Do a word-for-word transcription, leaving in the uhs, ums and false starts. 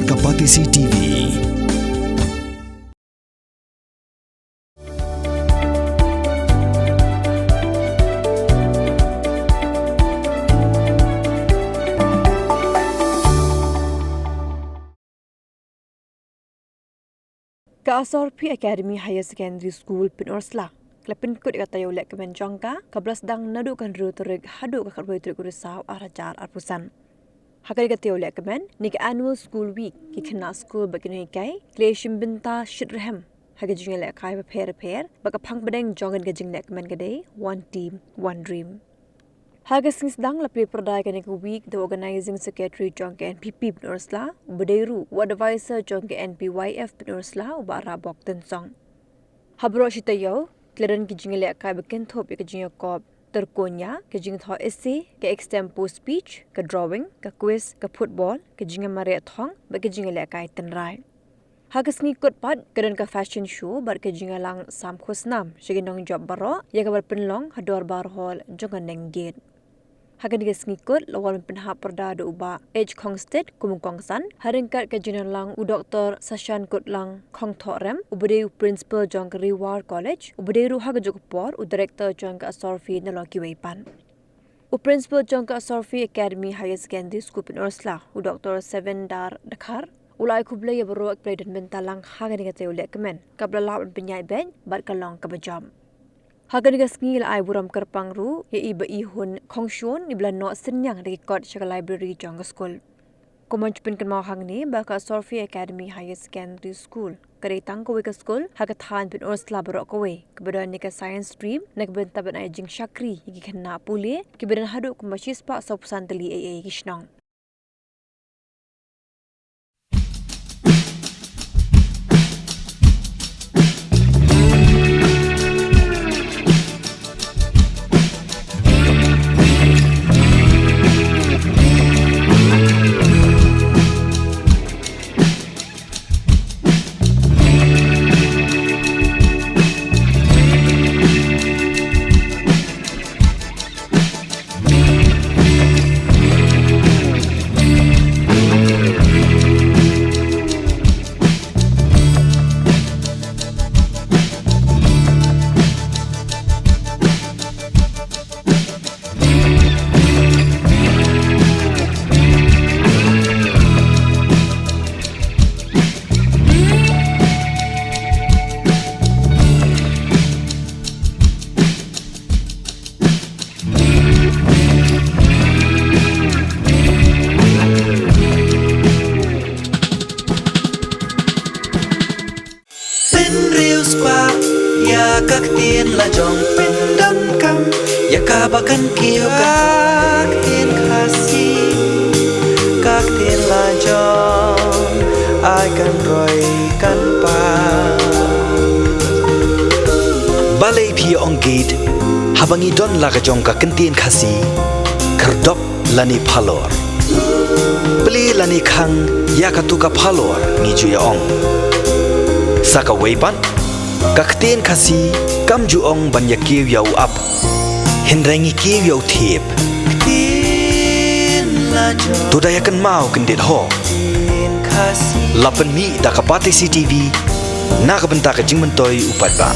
Ka Batesi T V. Ka Asorphi Academy Higher Secondary School, Pynursla, ka la pynkut ïa ka taïew lehkmen jong ka, kaba la sdang naduh ka hynriew tarik haduh ka khatwei tarik u Risaw ar hajar arphew san. Ha kane ka taïew lehkmen, ne ka Annual School Week, ki khynnah skul bad ki nonghikai ki la ïashim bynta shitrhem ha ki jingïalehkai bapher bapher, bad ka phang pdeng jong kane ka jinglehkmen ka dei One Team, One Dream. Ha ka sngi sdang la plie pyrda ïa kane ka week da u Organising Secretary jong ka N P P Pynursla, uba dei ruh u Advisor jong ka N P Y F Pynursla, u Bah Rabok Tynsong. Ha baroh shi taïew, ki la don ki jingïalehkai ba kynthup ïa ka jingïakop tyrkonia, ka jingthoh essay, ka extempore speech, ka drawing, ka quiz, ka football, ka jingïamareh thong, bad ka jingïalehkai tynrai. Ha ka sngi kut pat, ka don ka fashion show bad ka jingïalang sam khusnam sha ki nongjop baroh, ïa kaba la pynlong ha Dorbar Hall jong ka Neng Gate. Ha kane ka sngi kut, la wan pynhap pyrda da u Bah H Khongsted kum u kongsan, ha ryngkat ka jingïalang u Doktor Sashan Kutlang Khongthohrem, uba dei u Principal jong ka Rewar College, uba dei ruh ha kajuh ka por u Director jong ka Asorphi Nalokiwei Pan. U Principal jong ka Asorphi Academy Higher Secondary School Pynursla, u Doktor Seven Dar Dkhar, u la ai khublei ïa baroh kiba la don bynta lang ha kane ka taïew lehkmen, kaba la lah ban pynïaid beit bad ka long kaba jop. Ha kane ka sngi la ai burom kyrpang ruh ïa i Bah Ihun Khongshun, iba la noh synñiang da ki kot sha ka library jong ka skul. Kumno shu pynkynmaw hangne ba ka Asorphi Academy Higher Secondary School ka dei tang kawei ka skul ha ka thaiñ Pynursla baroh kawei, kaba don ïa ka science stream, na ka bynta ban ai jingshakri ïa ki khynnah pule kiba don haduh kumba shispah sawphew san tylli eiei ki shnong. Pynriewspah ïa ka ktien la jong, pyndonkam ïa kaba kan kiew ka ktien Khasi, ka ktien la jong, ai kan roi kan pang. Balei phi ong gate, haba ngi don la ka jong ka ktien Khasi, khyrdop lane phalor. Plie lane khang ïa katu ka phalor ngi ju ïa ong. Sa kawei pat, ka ktien Khasi kam ju ong ban ïa kiew ïa u ap, hynrei ngi kiew ïa u thiep. Ktien la jong. To da ïa kynmaw kyndit ho. Ktien Khasi. La pynmih da ka Batesi T V na ka bynta ka jingmyntoi u paidbah.